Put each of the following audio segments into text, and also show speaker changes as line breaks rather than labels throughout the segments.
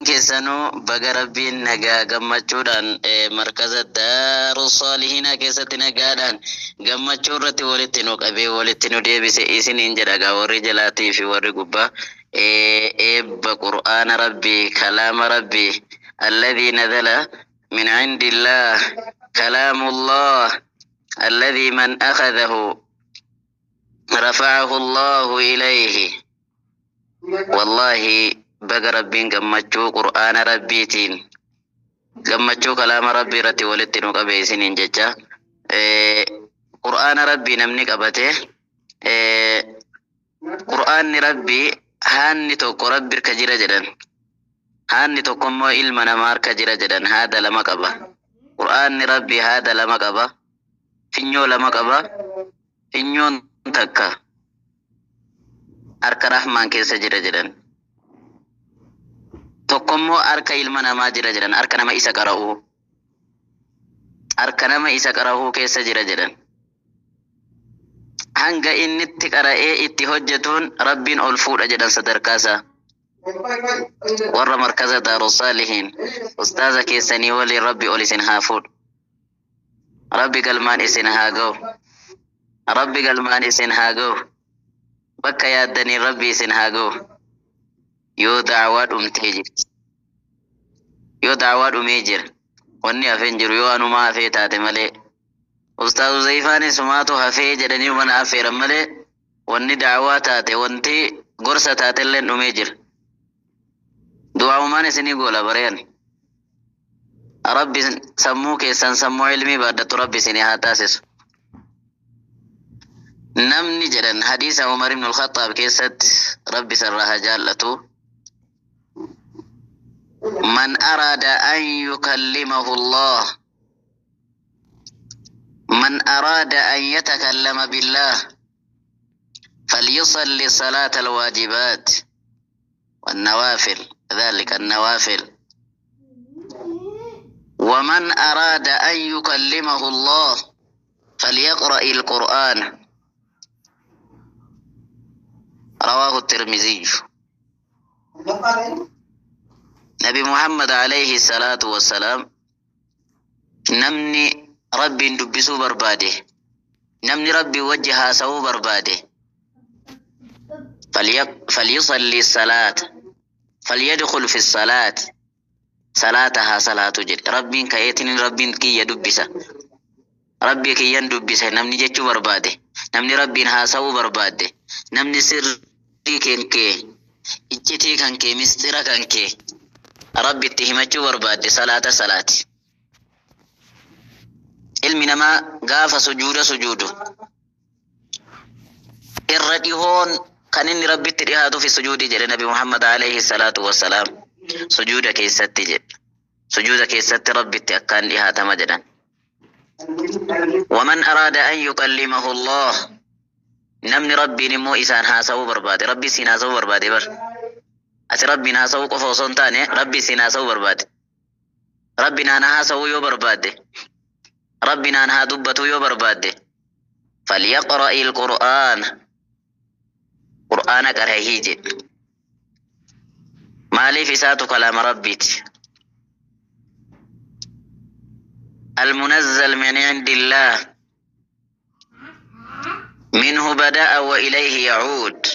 Keessanuu baga Rabbiin nagaa gammachuudhaan markaza Daaru Saalihiinaa keessatti nagaadhaan gammachuu irratti walitti nu qabee walitti nu deebise isiniin jedha. Gaa warri jalaatii fi warri gubbaa, eebba Qur'aana Rabbii, kalaama Rabbii alladhii nazala min cindillaah, kalaamullah alladhii man akhadhahu rafa'ahu Allahu ilayhi. Wallaahi baga Rabbiin gammachuu Qur'aana Rabbiitiin, gammachuu kalaama Rabbii irratti walitti nu qabe isiniin jecha. Qur'aana Rabbii namni qabate, Qur'aanni Rabbii haanni tokko Rabbi harka jira jedhan, haanni tokko immoo ilma namaa harka jira jedhan. Haada lama qaba Qur'aanni Rabbii, haada lama qaba, finyoo lama qaba. Finyoon takka harka Rahmaan keessa jira jedhan, tokkommoo harka ilma namaa jira jedhan, harka nama isa qara'uu, harka nama isa qara'uu keessa jira jedhan. Hanga inni itti qara'ee itti hojjetuun Rabbiin ol fuudha jedhan sadarkaasaa. Warra markaza Daarusaalihiin, ustaaza keessanii waliin Rabbi ol isin haa fuudhu, Rabbi galmaan isin haa ga'u, Rabbi galmaan isin haa ga'u, bakka yaaddaniin Rabbi isin haa ga'u. Yoo daawaa dhumtee jirti, yoo daawaa dhumee jira, wanni hafee hin jiru yoo anumaa hafee taate malee. Ustaazu Zayifaanis sumaatu hafee jedhanii mana affeeran malee, wanni daawaa taate, wanti gorsa taate illee dhumee jira. Du'aamumaan isinii goola bareen. Rabbi sammuu keessan sammuu ilmii baadhatu Rabbi isinii haa taasisu. Namni jedhan hadiisa Umar ibn al-Khattaab keessatti, Rabbi sarraa haa jaallatu, من أراد أن يكلمه الله، من أراد أن يتكلم بالله، فليصلي صلاة الواجبات والنوافل، ذلك النوافل. ومن أراد أن يكلمه الله فليقرأ القرآن. رواه الترمذي. نبي محمد عليه الصلاة والسلام، namni Rabbiin dubbisuu barbaade, namni Rabbii wajji haasa'uu barbaade, فليصلي الصلاة، فليدخل في الصلاة، salaata haa salaatu jedhe. Rabbiin ka'eetiin Rabbiin kiyya dubbisa, Rabbii kiyyan dubbisa namni jechuu barbaade, namni Rabbiin haasa'uu barbaade, namni sirrii kan kee, iccitii kan kee, mistira kan kee Rabbitti himachuu barbaade, salaata salaati. Ilmi namaa gaafa sujuuda sujuudu irra dhihoon kan inni Rabbitti dhihaatu fi sujuudi jedhe Nabi Muhammad alayhi salaatu wassalaam. Sujuuda keessatti jedhe, sujuuda keessatti Rabbitti akkaan dhihaatama jedhan. ومن أراد أن يكلمه الله، namni Rabbiin immoo isaan haasa'uu barbaade, Rabbi isiin haasa'uu barbaade bar, ati Rabbiin haasa'uu qofa osoo hin taane Rabbi isiin haasa'uu barbaade, Rabbi naan haasa'uu yoo barbaade, Rabbi naan haa dubbatuu yoo barbaade, فليقرأ القرآن، Qur'aana qarahii jedhe. Maaliif? Isaatu kalaama Rabbiiti المنزل من عند الله، منه بدأ وإليه يعود.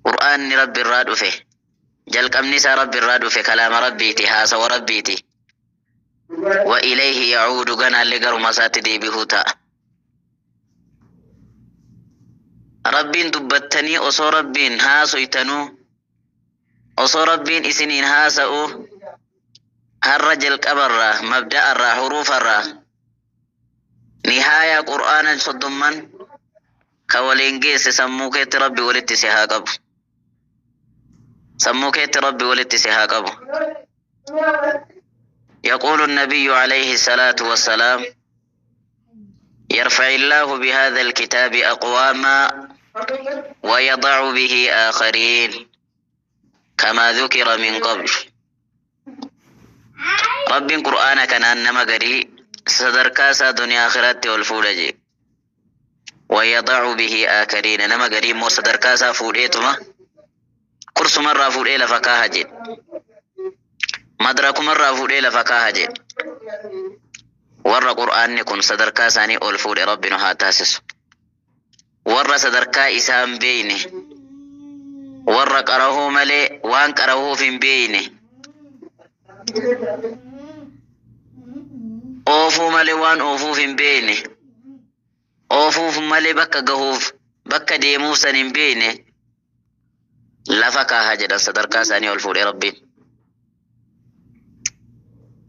قرآن ربي irraa dhufe, jalqabni isaa Rabbi irraa dhufe, kalaama Rabbiiti, haasawa Rabbiiti. وإليه يعود, ganaallee garuma isaatti deebihuu ta'a. Rabbiin dubbattanii, osoo Rabbiin haasoytanuu, osoo Rabbiin isiniin haasa'u, har'a jalqabarraa, mabda'arraa, huruufarraa nihaayaa Qur'aana 30n ka waliin geesse sammuu keetti Rabbi walitti si haa qabu, sammuu keetti Rabbi walitti si haa qabu. يقول النبي عليه الصلاة والسلام: يرفع الله بهذا الكتاب أقواما ويضع به آخرين، كما ذكر من قبل. رب قرآن كان nama garii sadarkaa isaa duniyaa akhiraatti ol fuudha jee. ويضع به آخرين, nama garii immoo sadarkaa isaa fuudheetuma kursumarraa fuudhee lafa kaaha jedhe. Madrakumarraa fuudhee lafa kaaha jedhe. Warra Qur'aanni kun sadarkaa isaanii ol fuudhe Rabbi nu haa taasisu. Warra sadarkaa isaa hin beeyne, warra qarahuu malee waan qarahuuf hin beeyne, oofuu malee waan oofuuf hin beeyne, oofuuf malee bakka gahuuf bakka deemuuf san hin beeyne lafa kaaha jedhan sadarkaa isaanii ol fuudhe Rabbiin.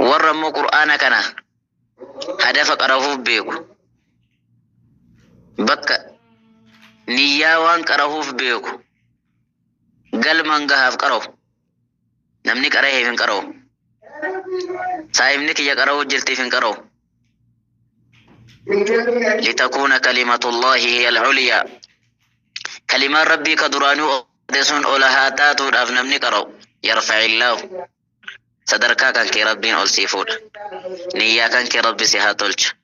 Warra immoo Qur'aana kana hadafa qarahuuf beeku, bakka niyyaa waan qarahuuf beeku, galman gahaaf qarahu. Namni qaraheef hin qarahu. Saahibni kiyya qarahuu jirtiif hin qarahu. Litakuuna kalimatullahi hiya al-ulyaa. Kalimaan Rabbii ka duraanuu oole sun ol haa taatuudhaaf namni qara'u. Yarfa'illaahu. Sadarkaa kan kee Rabbiin ol sii fuudha. Niyyaa kan kee Rabbi si haa tolchu.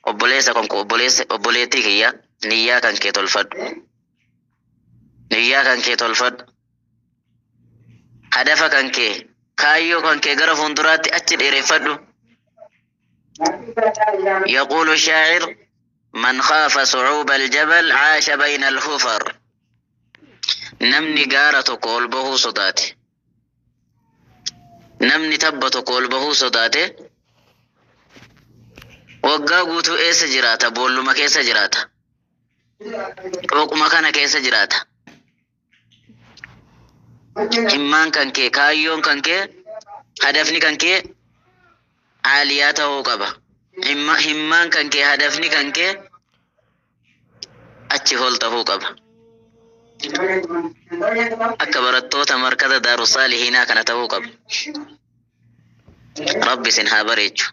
Obboleessa kan koo obboleessa obboleettii kiyya niyyaa kan kee tolfadhu. Niyyaa kan kee tolfadhu. Hadafa kan kee kaayyoo kan kee gara fuulduraatti achi dheereffadhu. يقول الشاعر: من خاف صعوب الجبل عاش بين الحفر. Namni gaara tokko ol bahuu sodaate, namni tabba tokko ol bahuu sodaate, waggaa guutuu eessa jiraata? Boolluma keessa jiraata. Dhooquma kana keessa jiraata. Himmaan kan kee, kaayyoon kan kee, hadafni kan kee aaliyaa ta'uu qaba. Himmaan kan kee, hadafni kan kee achi ol ta'uu qaba. Akka barattoota markaza Daarussaalihiinaa kana ta'uu qaba. Rabbi isin haa bareechu.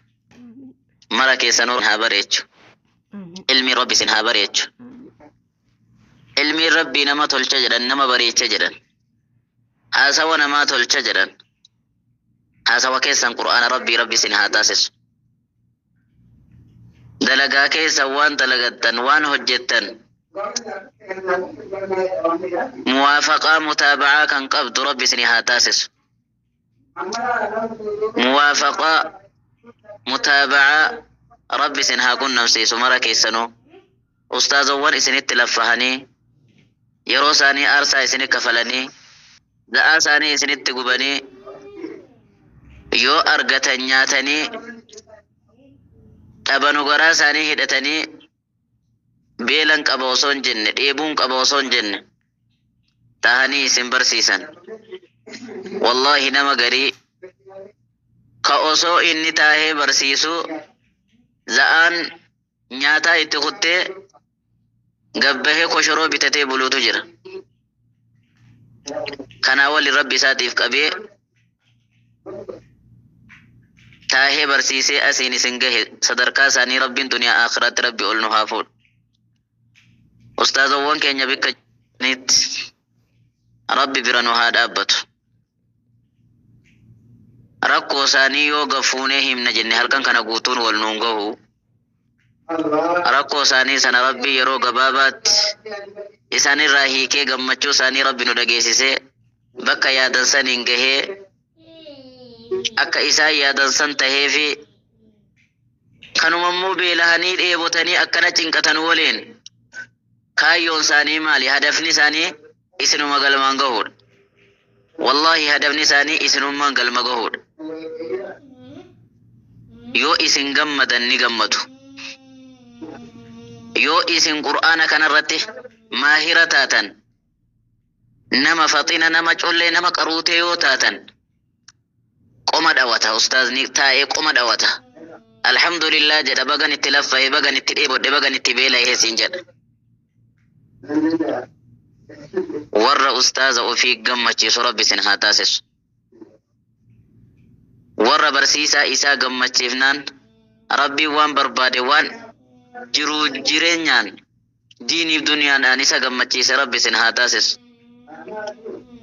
Mara keessanuu haa bareechu. Ilmi Rabbi isin haa bareechu. Ilmiin Rabbii nama tolcha jedhan, nama bareecha jedhan. Haasawa namaa tolcha jedhan. Haasawa keessan Qur'aana Rabbii Rabbi isin haa taasisu. Dalagaa keessan waan dalagattan, waan hojjettan muwaafaqaa mutaaba'aa kan qabdu Rabbi isin haa taasisu. Muwaafaqaa mutaaba'aa Rabbi isin haa qunnamsiisu mara keessanuu. Ustaazowwan isinitti laffahanii, yeroo isaanii aarsaa isini kafalanii, ga'aa isaanii isinitti gubanii, yoo argatan nyaatanii, dhabanu garaa isaanii hidhatanii, beelan qaba osoo hin jenne, dheebuun qaba osoo hin jenne, tahanii isin barsiisan. Wallaahi nama garii ka osoo inni taahee barsiisu za'aan nyaataa itti kuttee gabbahee koshoroo bitatee buluutu jira. Kanaa waliin Rabbi isaatiif qabee taahee barsiisee asiin isin gahe sadarkaa isaanii Rabbiin duniyaa aakhiraatti Rabbi ol nu haa fuudhu. Ustaazowwan keenya bikka jiranitti Rabbi bira nu haa dhaabbatu. Rakkoo isaanii yoo gafuunee himna jenne halkan kana guutuun wal nuun gahu. Rakkoo isaanii sana Rabbi yeroo gabaabaatti isaanirraa hiikee gammachuu isaanii Rabbi nu dhageessisee bakka yaadan saniin gahee akka isaan yaadan san tahee fi kanuma immoo beelahanii dheebotanii akkana cinqatan waliin kaayyoon isaanii maali? Hadafni isaanii isinuma galmaan gahuudha. Wallaahi hadafni isaanii isinummaan galma gahuudha. Yoo isin gammadan ni gammadu. Yoo isin Qur'aana kanarratti maahira taatan, nama faxina, nama collee, nama qaruutee yoo taatan, qoma dhawata. Ustaazni taa'ee qoma dhawata. Alhamdulillah jedha, bagan itti laffa'e, bagan itti dheebodhe, bagan itti beela'e siin jedha. Warra ustaaza ofii gammachiisu Rabbi isin haa taasisu. Warra barsiisaa isaa gammachiifnaan Rabbiin waan barbaade waan jiruu jireenyaan diiniif duniyaadhaan isa gammachiise Rabbi isin haa taasisu.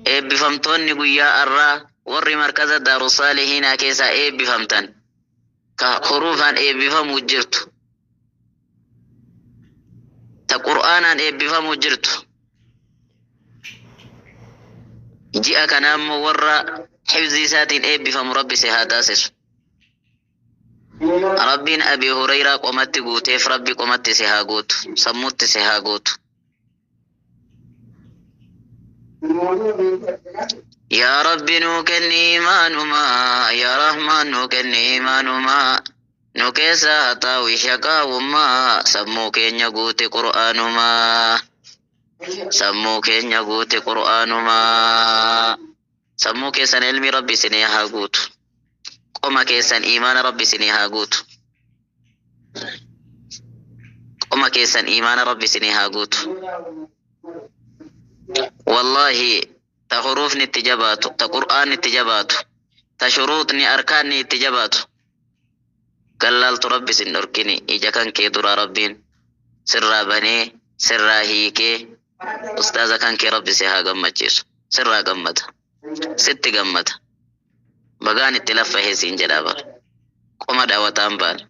Eebbifamtoonni guyyaa har'aa warri markaza Daarussaalihiinaa keessaa eebbifamtan ka huruufaan eebbifamuu jirtu, ta Qur'aanaan eebbifamuu jirtu, ji'a kana immoo warra Hifzii isaatiin eebbifamu Rabbi si haa taasisu. Rabbiin Abi Hureyraa qomatti guuteef Rabbi qomatti si haa guutu. Sammuutti si haa guutu. Yaa Rabbi nuu kenni imaanumaa, yaa Rahmaan nuu kenni imaanumaa, nu keessaa haxaawi shaqaawummaa, sammuu keenya guute Qur'aanumaa, sammuu keenya guute Qur'aanumaa. Sammuu keessan ilmi Rabbi isinii haa guutu. Qoma keessan imaana Rabbi isinii haa guutu. Qoma keessan imaana Rabbi isinii haa guutu. Wallaahi ta huruufni itti jabaatu, ta Qur'aanni itti jabaatu, ta shuruuxni arkaanni itti jabaatu. Gallaaltu Rabbi sin dhorkini ija kan kee duraa Rabbiin sirraa banee sirraa hiikee ustaaza kan kee Rabbi si haa gammachiisu. Sirraa gammada. Sitti gammada. Bagaan itti laffahee siin jedhaa bara. Qoma dhawataan baana.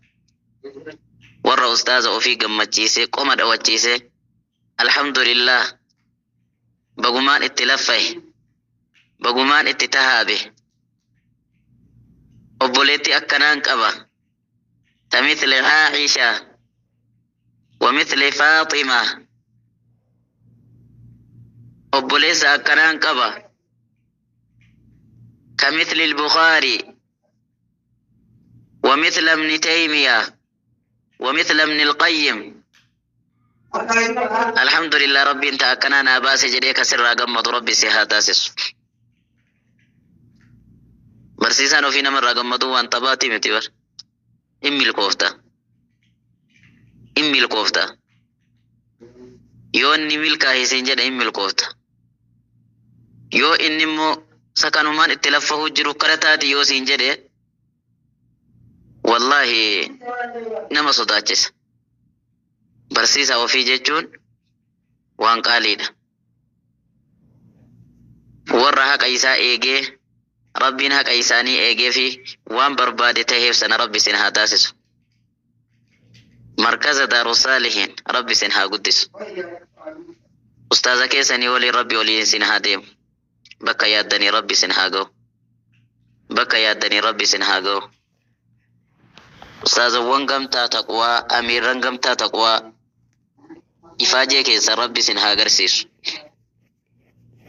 Warra ustaaza ofii gammachiisee qoma dhawachiisee alhamdulillah bagumaan itti laffahe bagumaan itti tahaabe obboleetti akkanaan qaba ta mithli Aisha wa mithli Faaxima obboleessa akkanaan qaba ka mithli Bukhari wa mithla ibni Taymiya wa mithla ibni Alqayyim alhamdulillah rabbiin ta akkanaa naa baase jedhee ka sirraa gammadu rabbi si haa taasisu. Barsiisaan ofii namarraa gammaduu waan taphaati miti bar. In milkoofta. In milkoofta. Yoo inni milkaa'e siin jedhe in milkoofta. Yoo inni immoo sakanumaan itti laffahuu jiru kara taati yoo siin jedhe wallaahi nama sodaachisa. Barsiisaa ofii jechuun waan qaaliidha. Warra haqa isaa eegee Rabbiin haqa isaanii eegee fi waan barbaade taheef sana Rabbi isin haa taasisu. Markaza Daarussaalihiin Rabbi isin haa guddisu. Ustaaza keessanii waliin Rabbi waliin isin haa deemu. Bakka yaaddanii Rabbi isin haa ga'u. Bakka yaaddanii Rabbi isin haa ga'u. Ustaazawwan gamtaa taqwaa, amiirran gamtaa taqwaa ifaajee keessa Rabbi isin haa agarsiisu.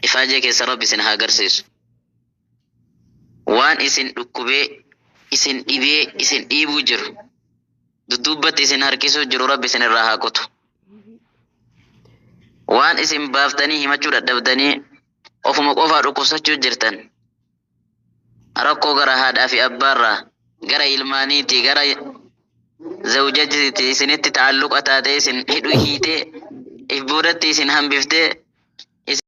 Ifaajee keessa Rabbi isin haa agarsiisu. Waan isin dhukkubee, isin dhibee, isin dhiibuu jiru, dudduubbatti isin harkisuu jiru Rabbi isin irraa haa kutu. Waan isin baaftanii himachuu dadhabdanii ofuma qofaa dhukkubsachuu jirtan. Rakkoo gara haadhaa fi abbaarraa, gara ilmaaniitii, gara zawjatiiti isinitti ta'alluqa taatee isin hidhu hiitee, if boodatti isin hambiftee